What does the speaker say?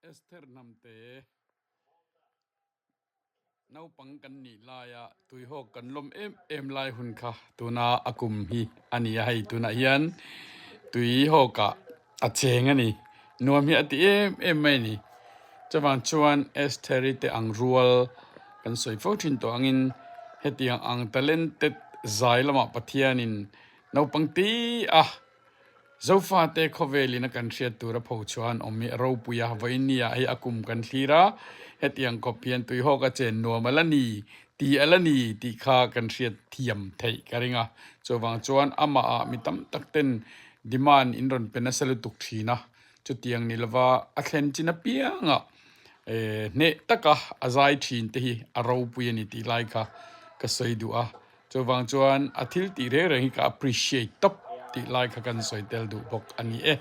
Esther Hnamte, Naupang kan nih laia tuihawk kan lawm em em lai hun kha tuna a kum hi a ni a, hei tunah hian tuihawkah a cheng a ni. Nuam hi a ti em em mai a ni. Chuvang chuan Estheri te ang rual kan sawi fo thin tawh angin hetiang ang talented zai lamah Pathianin naupang ti a Zofate khawvelin a kan hriat tur a pho chuan awm hi a ropui a, vawiin ah hei a kum kan thlir a, hetiang khawp hian tuihawk a chen nuam a la ni, ti a la ni tih kha kan hriat thiam theih ka ring a. Chuvang chuan amah ah mi tam tak ten demand in rawn pe nasa lutuk thin a, chutiang ni lova a thlen chin apiangah hneh taka a zai thin te hi a ropui a ni tih lai kha ka sawi duh a. Chuvang chuan a thil tih reng reng hi ka appreciate tawp tih lai kha kan sawi tel duh bawk a ni e.